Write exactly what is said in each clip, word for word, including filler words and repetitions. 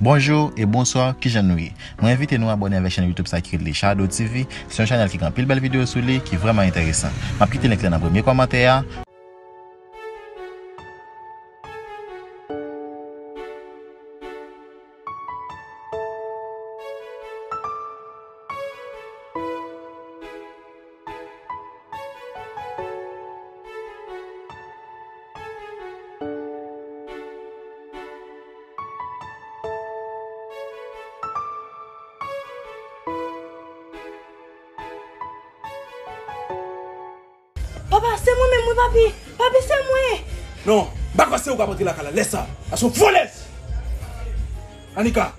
Bonjou e bonswa, kijan nou ye? Mwen envite nou abòne avèk chanèl YouTube sa ki rele Chado T V. Se yon chanèl ki gen anpil bèl videyo sou li, ki vrèman enteresan. M ap kite link la nan premye kòmantè a. Papa, se mwen menm, wi, papi. Papi, se mwen. Non, m pa kwè se ou k ap antre lakay la. Lè sa, a se yon vòlèz. Anika.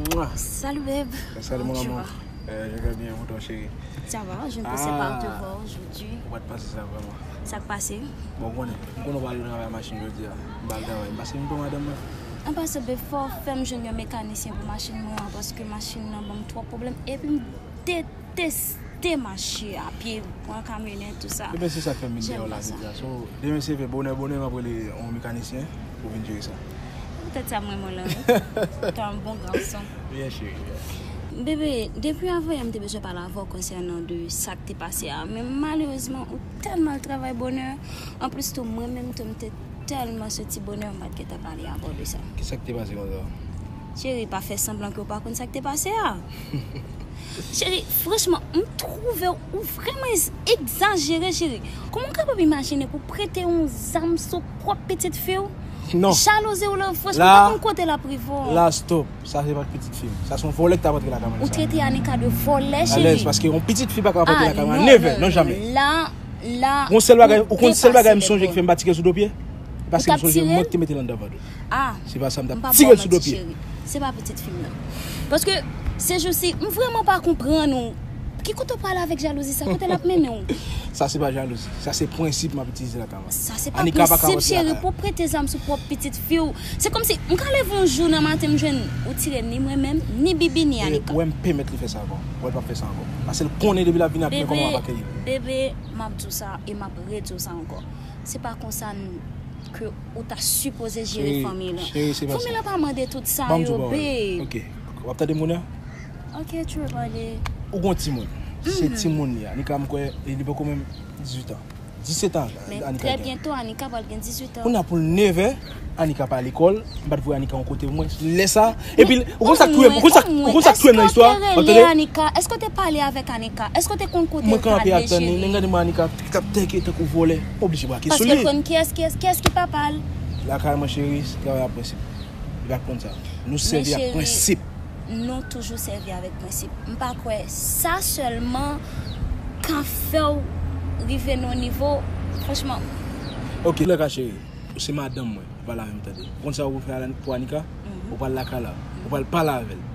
Mwa. Salut, babe. Salut, mon amour. Euh, je vais bien, et toi, chérie? Ça va, je ne pensais pas te voir aujourd'hui. Ou pa t panse sa vrèman. Sa k pase? Bon, ou konnen, m konnen w pral travay machin jodi a. M pral travay. M pase m pou madanm mwen. An pasan, babe, fò w fè m jwenn yon mekanisyen pou machin mwen an, paske machin nan ban m twòp pwoblèm. Epi m deteste mache a pye, pran kamyonèt, tou sa. Ebyen, se sa k fè m vin dèyè w la jodi a. So, demen se vre, bonè, bonè, m ap rele yon mekanisyen pou vin jere sa. Poutèt sa, m renmen w lan, wi. Ou ta yon bon gason. Byen, cheri, byen. Bebe, depi avanyè, m te bezwen pale avè w konsènan de sa k te pase a. Men malerezman, ou tèlman al travay bonè. Anplis tou, mwen menm tou, m te tèlman santi bonè, m pa t gentan pale avè w de sa. Kisa k te pase konsa? Cheri, pa fè sanblan ke w pa konn sa k te pase a. Cheri, franchman, m twouve w vrèman egz-, egzajere, cheri. Kòman w kapab imajine pou w prete yon zam sou pwòp pitit fi w? Non. Jalouzi w lan, franchman, m pa konn kote l ap rive w. La, stop. Sa se pa pitit fi m. Sa se yon vòlè ki t ap antre lakay mwen. Ou trete Anika de vòlè, cheri. Alèz, paske yon pitit fi pa ka antre lakay mwen. Never, non, jamè. La, la, gon sèl bagay, ou konn sèl bagay m sonje ki fè m pa tire l sou do pye? Paske m sonje mwen ki te mete l anndan vant ou. Ah, se pa sa, m t ap tire l sou do pye. Se pa pitit fi m nan. Paske, se jou si, m vrèman pa konprann ou. Ki kote w prale avèk jalouzi sa? Kote l ap mennen w? Sa se pa jalouzi. Sa se prensip m ap itilize lakay mwen. Sa se pa prensip, cheri, pou w prete zam sou pwòp pitit fi w. Se kòmsi, m ka leve yon jou nan maten, m jwenn ou tire ni mwen menm, ni Bibi, ni Anika. Ou wè m pèmèt li fè sa ankò. Ou wè l p ap fè sa ankò. Paske l konnen depi l ap vini ap gen kòman m ap akeyi. Bebe, m ap di w sa e m ap redi w sa ankò. Se pa konsa n-, ke ou ta sipoze jere fanmiy lan. Fanmiy lan pa mande tout sa yo, babe. Ok. W ap tande moun nan? Ok, tu veux parler. Ou gon timoun. Se timoun li a. Anika, m kwè, li poko menm dizuit an. Diset an, Anika gen. Men trè byento, Anika pral gen dizuit an. Kounye a pou l nevè, Anika pa lekòl, m pa t voye Anika yon kote, omwen lè sa. Epi, ou konn sa k touye m, ou konn sa, ou konn sa k touye m nan istwa a? W ap tande? Anika, èske w te pale avèk Anika? Èske w te konn kote l prale, cheri? Mwen kanpe ap tann li, lè m gade mwen Anika, t ap tèke tankou vòlè, m oblije brake sou li. Paske l konn kiyès, kiyès, kiyès ki papa l. Lakay mwen, cheri, se travay ak prensip. Li pa konn sa. Nou sèvi ak prensip. Nou toujou sèvi avèk prensip. M pa kwè sa sèlman ka fè w rive nan yon nivo, franchman. Ok, lè ka cheri, ou se madanm mwen, ou pa la menm tande. Ou konn sa ou fè pou Anika? Ou pral lakay la, ou pral pale avè l.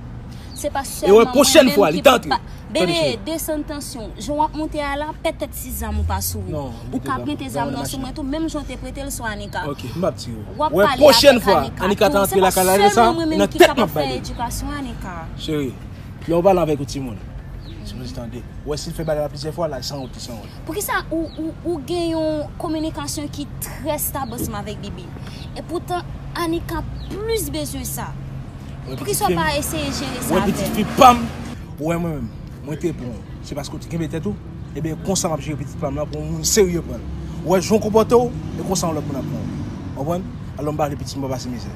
Se pa sèlman mwen menm ki pou pa. Bebe, desann tansyon. Jan w ap monte a la, pètèt si zam ou pa sou ou. Ou ka ap mete zam nan sou mwen tou, menm jan w te prete l sou Anika. Ok, m p ap tire w. W ap pale avèk Anika tou. Se pa sèlman mwen menm ki kapab fè edikasyon Anika. Cheri, lè w pale avèk yon timoun, sipoze tande. Ou wè si l fè bagay la plizyè fwa, l al sanwont, li sanwont. Poukisa ou, ou, ou gen yon kominikasyon ki trè stab ansanm avèk Bibi? Epoutan, Anika plis bezwen sa. Poukisa w pa eseye jere sa avè l? Ou wè pitit fi pa m, ou wè mwen menm, mwen te pran w. Se paske w te kenbe tèt ou? Ebyen, konsa m ap jere pitit pa m lan pou yon moun serye pran l. Ou wè jan w konpòte w, e konsa yon lòt moun ap pran w. Konprann? Alò, m pa vle pitit mwen pase mizè.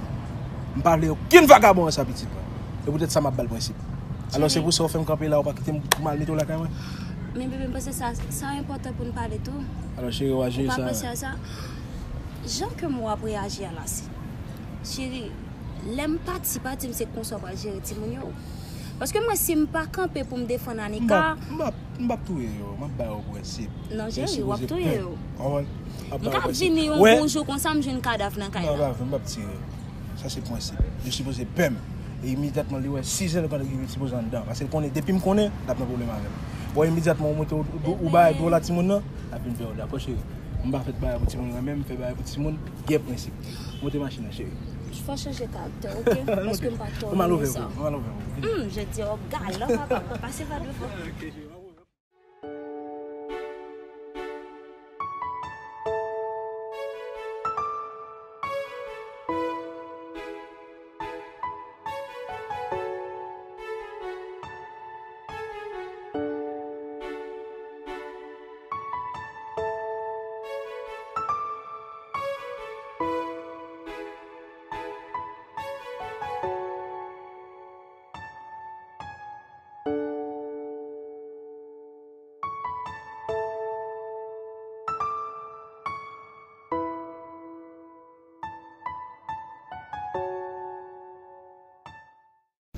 M pa vle okenn vagabon wè sa pitit mwen. E poutèt sa m ap ba l prensip. Alò, se pou sa w fè m kanpe la, ou pa kite m pou m al mete w lakay mwen? Men bebe, m panse sa, sa enpòtan pou n pale tou. Alò, cheri, w a jere sa. Ou pa panse a sa? Jan ke m wè w ap reyaji a la, si. Cheri, lè m pati, pa di m se konsa w pral jere timoun yo. Paske mwen, si m pa kanpe pou m defann Anika. M p ap, m p ap, m p ap touye yo. M ap ba yo prensip. Non, cheri, w ap touye yo. Konprann? M ka vini yon bon jou konsa, m jwenn kadav nan kay la. Non, pa vre, m p ap tire. Sa se prensip. Yo sipoze pè m. E imedyatman li wè sizè pandan ki sipoze anndan. Paske l konnen, depi m konnen, l ap nan pwoblèm avè m. Bon, imedyatman ou monte ou, ou, ou bay dwòl a timoun nan, l ap vin pè w. Dakò, cheri? M pa fèt bagay pou timoun mwen menm, m fè bagay pou timoun, gen prensip. Monte machin nan, cheri. Fò chanje karaktè, oke? Paske m pa twò renmen sa. Ou mal ouvè, ou mal ouvè. Hmm, je di, oh, galan, papa, pase pa devan.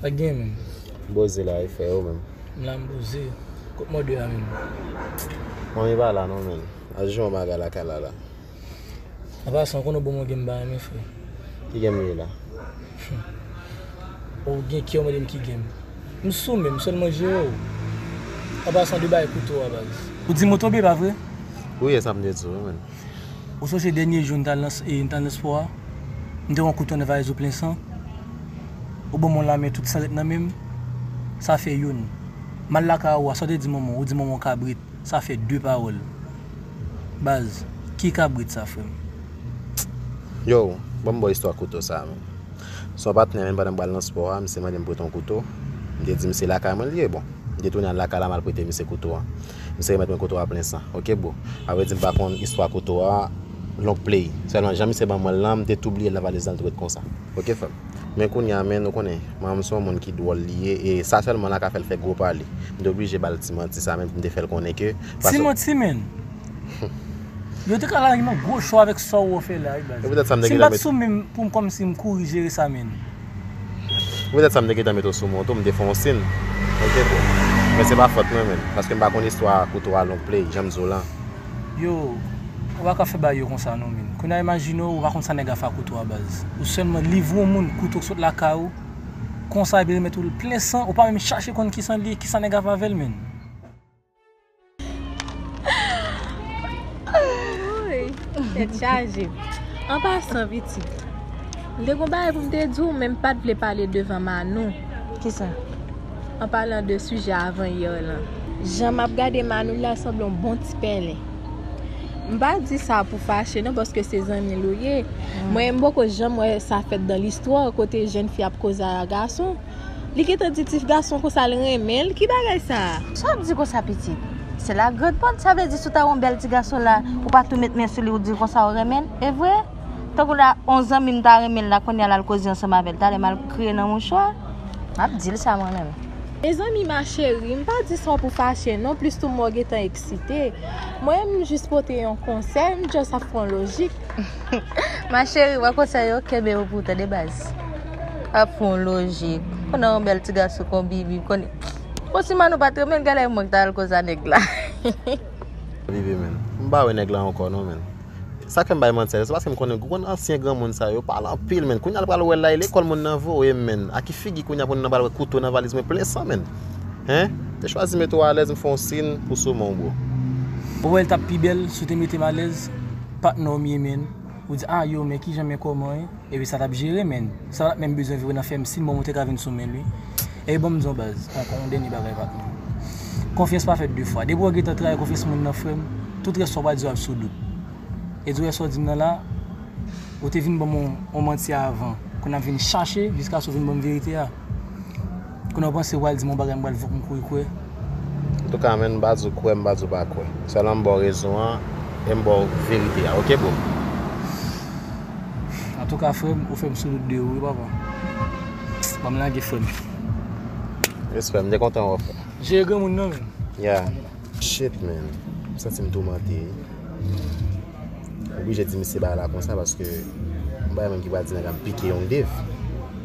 Sa k gen, menn? Boze la, e frè, ou menm? M la, m boze. Kot mòde a, menn? Manmi pa la, non, menn. Al jwe yon bagay lakay la, la. An pasan, ou konnen w bon mwen gen m ba renmen, frè. Ki gen m ye la? Ou gen kè w mande m ki gen m. M sou men m, sèlman jere w. An pasan, de bay kouto a, baz. Ou di m ou tonbe, pa vre? Wi, e sa m te di w, menn. Ou sonje dènye jou n t al nan, e, n t al nan spò a? M te wè yon kouto nan valiz ou plen san. Ou ban m yon lamen tout san ret nan men m. Sa fè youn. M al lakay ou a, sa w te di manman w? Ou di manman w kabrit. Sa fè de pawòl. Baz, ki kabrit sa, frè m? Yo, ban m ba w istwa kouto sa a, menn. Se yon patnè, menn, pandan m pral nan spò a, misye mande m prete yon kouto. M te di misye lakay mwen li ye, bon. M te tounen al lakay la, m al prete misye kouto a. Misye remèt mwen kouto a plen san. Oke, bro. Apre di m pa konn istwa kouto a, long play. Sèlman, jan misye ban mwen l lan, m te tou bliye l nan valiz lan, l tou ret konsa. Oke, frè m. Men kounye a, menn, ou konnen, manman m se yon moun ki dwòl li ye, e sa sèlman la ka fè l fè gwo pale. M te oblije ba l ti manti sa, menn, pou m te fè l konnen ke... Ti manti, menn? Yo te ka lage nan gwo cho avèk sa w fè la, wi, baz. E poutèt sa m te gentan mete... Si m pa t sou men m, pou m kòmsi m kouri jere sa, menn. E poutèt sa m te gentan mete w sou men w tou, m te fè yon siy. Oke, bro. Men se pa fòt mwen, menn. Paske m pa konn istwa kouto a long play, jan m di w lan. Yo, ou pa ka fè bagay yo konsa non, menn. Kounye a imajine w, ou pa konn sa nèg la fè ak kouto a, baz. Ou sèlman livre yon moun kouto k sot lakay ou, konsa epi remèt ou l plen san, ou pa menm chache konn ki san li ye, ki sa nèg la fè avè l, menn. Woy, tèt chaje. An pasan, pitit, m te gon bagay pou m te di w, men m pa t vle pale devan Manou. Kisa? An palan de sijè avan yè lan. Jan m ap gade Manou la sanble yon bon ti pèlen. M pa di sa pou fache non, paske se zanmi l ou ye. Mwen, m poko janm wè sa fèt dan listwa, kote jèn fi ap koze a gason. Li gentan di ti gason konsa l renmen l, ki bagay sa a? Sa w ap di konsa, pitit? Se la grande porte, sa vle di si w ta wè yon bèl ti gason la, ou pa tou met men sou li, ou di l konsa ou renmen l? E vre? Tankou la, yon zanmi m ta renmen l la, kounye a l al koze ansanm avè l, talè m al kriye nan mouchwa. M ap di l sa mwen menm. Mezanmi, ma chérie, m pa di sa w pou fache non, plis tou m wè w gentan eksite. Mwen, m jis pote yon konsèy, m just ap fè yon lojik. Ma chérie, wè konsèy yo, kenbe yo pou ou, tande baz. Ap fè yon lojik. Konnen yon bèl ti gason kon Bibi, konnen. Bon, si Manou pa t renmen l, gade mwen ki ta al koze a nèg la. Bibi, menn. M pa wè nèg la ankò non, menn. Sa k fè m bay manti a, se paske m konnen gwo ansyen granmoun sa yo pale anpil, menn. Kounye a l pral wè l la, e lekòl moun nan voye m, menn. A ki figi kounye a pou moun nan pral wè kouto nan valiz mwen plen san, menn? Hen? Te chwazi mete w alèz, m fè yon siy pou sou men w, bro. Ou wè l t ap pi bèl si w te mete m alèz, patnè w m ye, menn. Ou di, a yo, men kijan, men kòman, e? Epi sa t ap jere, menn. Sa pa t ap menm bezwen vire nan fè m siy, bon, mwen te ka vin sou men l, wi. Epi ban m di w, baz, ankò yon dènye bagay, patnè. Konfyans pa fèt de fwa. Depi w gentan trayi konfyans moun nan, frè m, tout rès sa w pral di yo ap sou dout. E di w wè sa w di m nan la, ou te vin ban m yon, yon manti avan. Kounye a m vin chache jiskaske w vin ban m verite a. Kounye a w panse w pral di m yon bagay, m pral vouk m kouri kwè. Antouka, menn, m pa di w kwè, m pa di w pa kwè. Sèlman m ba w rezon an, e m ba w verite a, oke, bro? Antouka, frè m, ou fè m sou dout de ou, wi, papa. Ban m lage, frè m. Respè, m te kontan wè w, frè. Jere granmoun nan, menn. Yeah. Shit, man. M santi m toumante, wi. Oblije di misye bagay la konsa paske m pa menm ki pral di nèg la m pike yon dev.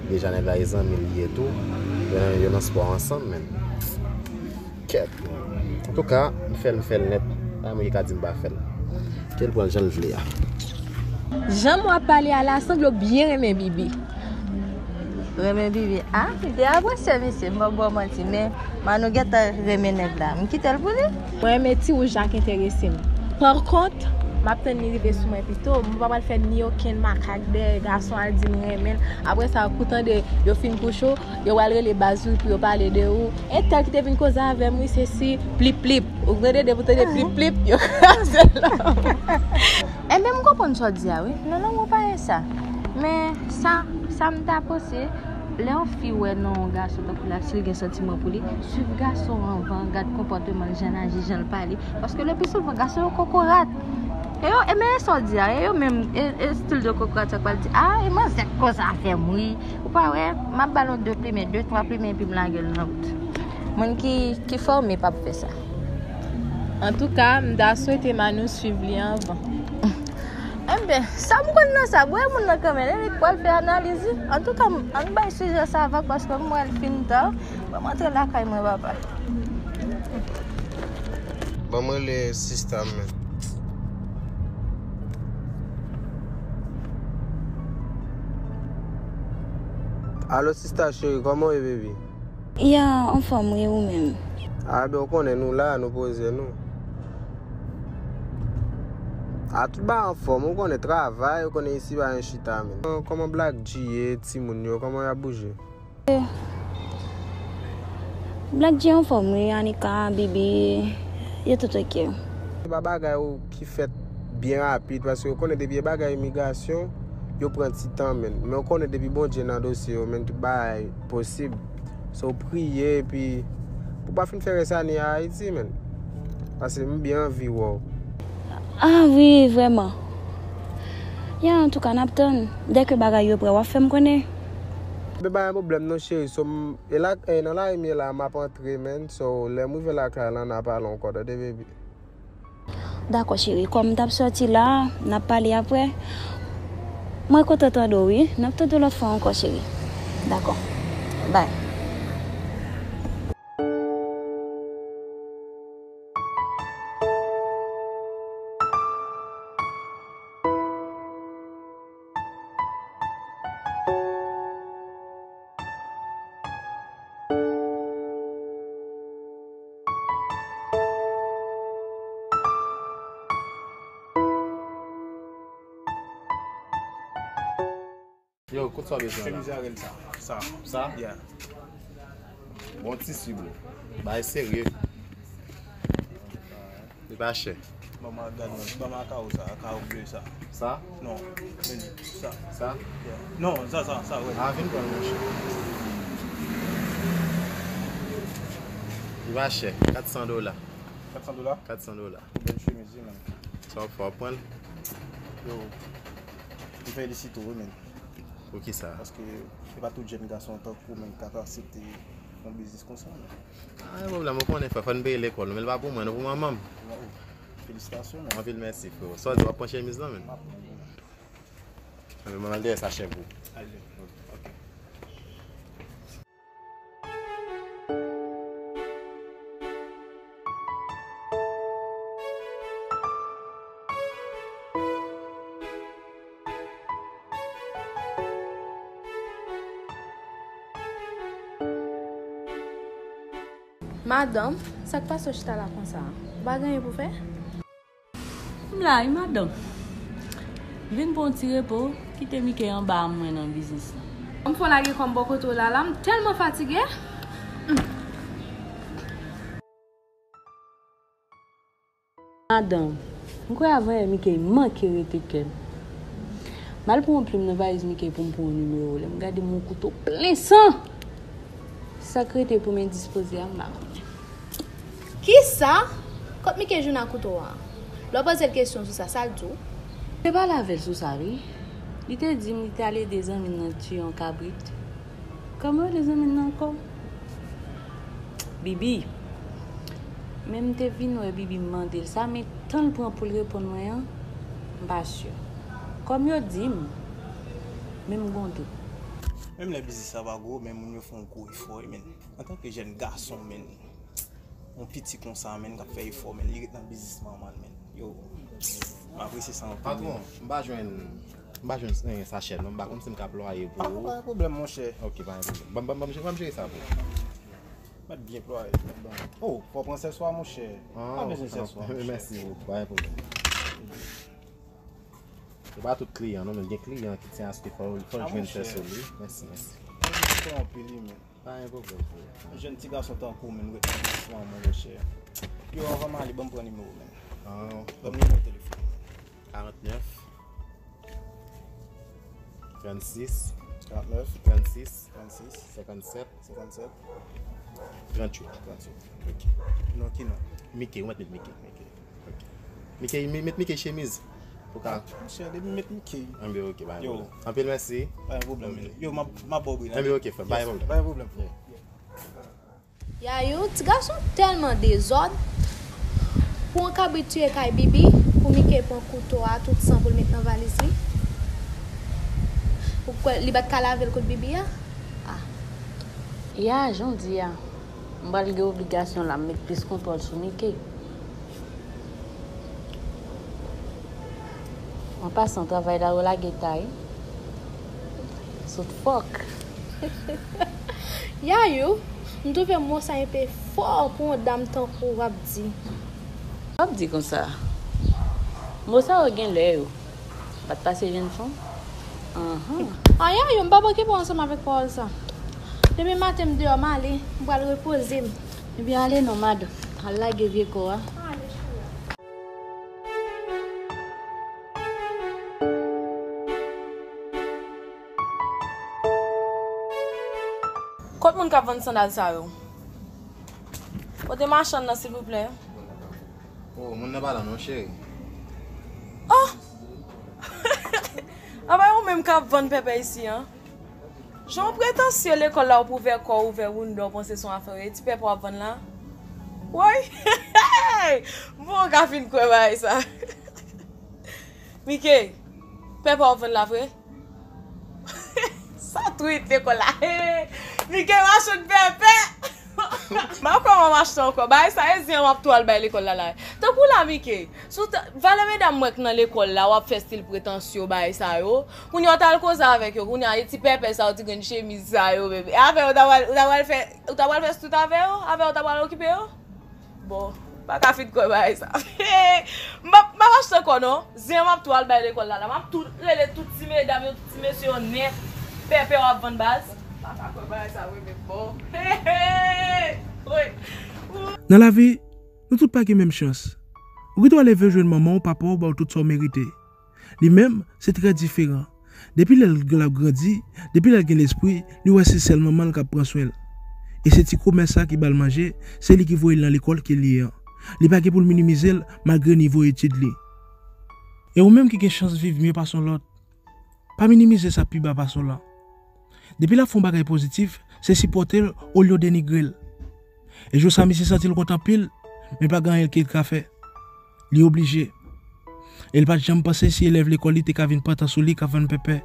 Deja nèg la e zanmi l ye tou. Yo nan, yo nan spò ansanm, man. Kèt, man. Antouka, m fè l, m fè l nèt. Pa gen moun ki ka di m pa fè l. Ke l pran l jan l vle a. Jan m w ap pale a la, sanble w byen renmen Bibi. Renmen Bibi. A, m te apresye misye, m p ap ba w manti, men Manou gentan renmen nèg la. M kite l pou li. Mwen renmen Ti Wouj la k enterese m. Pa kont, M ap tann li rive sou mwen pito. M pa pral fè ni okenn makak dèyè gason al di m renmen l. Apre sa, kou tande yo fin kouche w, yo pral rele baz ou pou yo pale de ou. Entèl ki te vin koze avè m, wi, se si plip plip. Ou tande, depi w tande plip plip, yo kraze l. Enben, m konprann sa w di a, wi. Non, non, ou pa gen sa. Men, sa, sa m ta panse, lè yon fi wè nan yon gason tankou l, si l gen santiman pou li, swiv gason an anvan, gad konpòteman l, jan l aji, jan l pale. Paske le pi souvan, gason yo kokorat. E yo, e men e sa w di a, e yo menm, e, e stil de kokorat sa k pral di, a, e manzè k koze avè m, wi. Ou pa wè, m ap ba l yon de plimen, de, twa plimen, epi m lage l nan wout. Moun ki, ki fòme p ap fè sa. Antouka, m ta swete Manou swiv li anvan. Enben, sa m konn nan sa, bwè moun nan kanmenm, e li k pral fè analiz, wi. Antouka, m, ann bay sijè sa vag paske m wè l fin ta. Ban m antre lakay mwen, papa. Ban m rele sista m, men. Alo, sista cheri, kòman w ye, baby? Ya, anfòm, wi, ou menm? A, ben, ou konnen nou la, nou poze nou. A, tout bagay anfòm, ou konnen travay, ou konnen isi pa gen chita, men. Kòman Black G ye, timoun yo, kòman y ap bouje? Black G anfòm, wi, Anika, Bibi, yo tout oke. Se pa bagay ou ki fèt byen rapid, paske ou konnen depi e bagay imigrasyon, yo pran ti tan, men. Men ou konnen depi Bondye nan dosye yo, men, tout bagay posib. So, priye, epi pou pa fin fè rès ane a Ayiti, men. Paske m byen anvi wè w. A, wi, vrèman. Ya, antouka, n ap tann. Dèke bagay yo prè, w ap fè m konnen. Ben, pa gen pwoblèm non, cheri. So, m, e la, e nan lari m ye la, m ap antre, men. So, lè m rive lakay la, n a pale ankò, tande, baby. Dakò, cheri. Kòm m t ap sòti la, n ap pale aprè. Mwen kontan tande w, wi. N ap tande w lòt fwa ankò, cheri. Dakò. Bye. Yo, kout sa w bezwen la? Chemiz a rèl sa. Sa. Sa? Yeah. Bon tisi, bro. Bagay serye. Li pa chè. Ban m gad non. Ban m akawo sa, akawo ble sa. Sa? Non, men sa. Sa? Yeah. Non, sa, sa, sa, wè. A, vin pran l, monchè. Li pa chè. Kat san dola. Kat san dola? Kat san dola. Bèl chemiz, wi, man. Sa w fè, w ap pran l? Yo, m felisite w, wi, men. Poukisa? Paske e pa tout jèn gason tankou w menm k ap aksepte yon biznis konsa, men. A, gen pwoblèm, ou konnen, frè, fò n peye lekòl nou, men l pa pou mwen, non, pou manman m. Waw, felisitasyon, men. Anpil mèsi, frè. Sa w di, w ap pran chemiz lan, men? M ap pran, wi, men. Anben, mwen al dèyè sa chèf ou. Ale. Ok. Madanm, sa k pase w chita la konsa a? Ou pa gen anyen pou fè? M la wi, madanm. Vin pran yon ti repo, kite Mike anba a mwen nan biznis la. M fò lage kò m bò kote w la, la, m tèlman fatige. Madanm, m kwè avanyè Mike manke rete kè m. M al pran yon plim nan valiz Mike pou m pran yon nimewo. Lè m gade m yon kouto plen san. Sa k rete pou m endispoze a, m pa konnen. Kisa? Kot Mike jwenn ak kouto a? Lè w poze l kesyon sou sa, sa l di w? Te pale avè l sou sa, wi. Li te di m li t al ede zanmi l nan tiye yon kabrit. Kòman yo rele zanmi l nan ankò? Bibi. Men m te vin wè Bibi m mande l sa, men tan l pran pou l reponn mwen an, m pa si. Kòm yo di m, men m gon dout. Menm lè biznis la pa gwo, men moun yo fè yon gwo efò, wi, men. Antanke jèn gason, men, yon piti konsa, men, k ap fè efò, men, li ret nan biznis manman l, men. Yo, m apresye sa anpil, men. Patwon, m pa jwenn, m pa jwenn, eh, sachè, non, m pa konn si m ka plwaye pou ou. Ah, pa gen pwoblèm, monchè. Ok, pa gen pwoblèm. Ban m, ban m, ban m jere sa pou ou. Mèt byen plwaye. Oh, fò w pran sèswa, monchè. Ah, pa bezwen sèswa, monchè. Mèsi bokou, pa gen pwoblèm. Se pa tout kliyan, non, men gen kliyan ki ti achte fò, fò jwenn fè sou li. Mèsi, mèsi. Mwen twonpe li, men. Pa gen pwoblèm, frè. Jèn ti gason tankou w, men ret nan plis manman, monchè. Yo, anvan m ale, ban m pran nimewo, men. Ban m nimewo telefòn. Karantnèf, trannsis, karantnèf, trannsis, trannsis, senkannsèt, senkannsèt, tranntuit. Tranntuit. Ok. Non, ki non? Mike, ou mèt met Mike. Mike. Ok. Mike, mi-, met Mike chemiz. Pou ka. Monchè, depi met Mike. Anben, ok, pa gen pwoblèm. Anpil mèsi. Pa gen pwoblèm. Yo, m ap, m ap ba w bri la. Anben, ok, frè, pa gen pwoblèm. Pa gen pwoblèm, frè. Yayou, ti gason tèlman dezòd. Pou yon kabrit tiye kay Bibi, pou Mike pran kouto a, tout san pou l met nan valiz li. Ou kwè li pa t ka lave l kot Bibi a? Ah. Ya, jan w di a, m pral gen obligasyon la, m met plis kontwòl sou Mike. An pasan, travay la yo lage ta wi. Sot fòk. Yayou, m twouve mo sa enpe fò pou yon dam tankou w ap di. W ap di konsa. Mo sa yo gen lè yo. Pa t pase jèn fanm? Anhan. A, Yayou, m p ap okipe w ansanm avèk pawòl sa. Depi maten m deyò, m ale, m pral repoze m. Ebyen, ale non, madanm. Al lage vye kò a. Ale, cheri. Kot moun k ap vann sandal sa yo? Kote machann nan, silvouplè? Oh, moun nan pa la non, cheri. Oh! Apa ou menm k ap vann pèpè isi an? Jan w pretansye lekòl la, ou pou ouvè kò w, ouvè woundo, w panse se yon afè w ye, ti pèpè w ap vann la? Woy! Bon, w ka fin kwè bagay sa. Mike, pèpè w ap vann la vre? Sa twit lekòl la. Mike machann pèpè. M ap kòman m achte ankò. Bagay sa e zen an m ap tou al bay lekòl la la. Tankou la, Mike, sou ta-, valè medam mwen k nan lekòl la, w ap fè stil pretansye w bagay sa yo. Kounye a w t al koze avèk yo. Kounye a e ti pèpè sa yo, ti grenn chemiz sa yo, bebe. Avè yo, w ta pral, w ta pral fè, w ta pral fè stout avè yo? Avè yo, w ta pral okipe yo? Bon, pa ka fin kwè bagay sa. M ap, m ap achte ankò non. Zen an m ap tou al bay lekòl la la. M ap tou rele tout ti medam yo, tout ti mesye yo nèt. Pèpè w ap vann baz. Pa ka kwè bagay sa vre menm bon. Hey, hey, hey. Woy. Nan lavi, nou tout pa gen menm chans. Ou gen dwa leve w jwenn manman w, papa w ba w tout sa w merite. Li menm, se trè diferan. Depi lè l, l ap grandi, depi lè l gen lespri, li wè se sèl manman l k ap pran swen l. E se ti komès sa ki ba l manje, se li ki voye l nan lekòl ke l ye an. Li pa gen pou l minimize l malgre nivo etid li. E ou menm ki gen chans viv mye pase yon lòt, pa minimize sa pi ba pase w lan. Depi l ap fè yon bagay pozitif, se sipòte l olye w denigre l. E jou sa, misye santi l wont anpil, men pa gen anyen ke l ka fè. Li oblije. E l pa t janm panse si elèv lekòl li te ka vin pantan sou li k ap vann pèpè.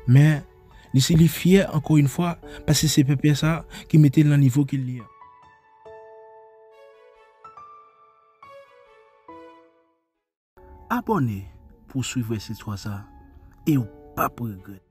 Men, li si li fyè, ankò yon fwa, paske se pèpè sa ki mete l nan nivo ke l ye a. Abòne pou w swiv rès istwa sa, e w p ap regrèt.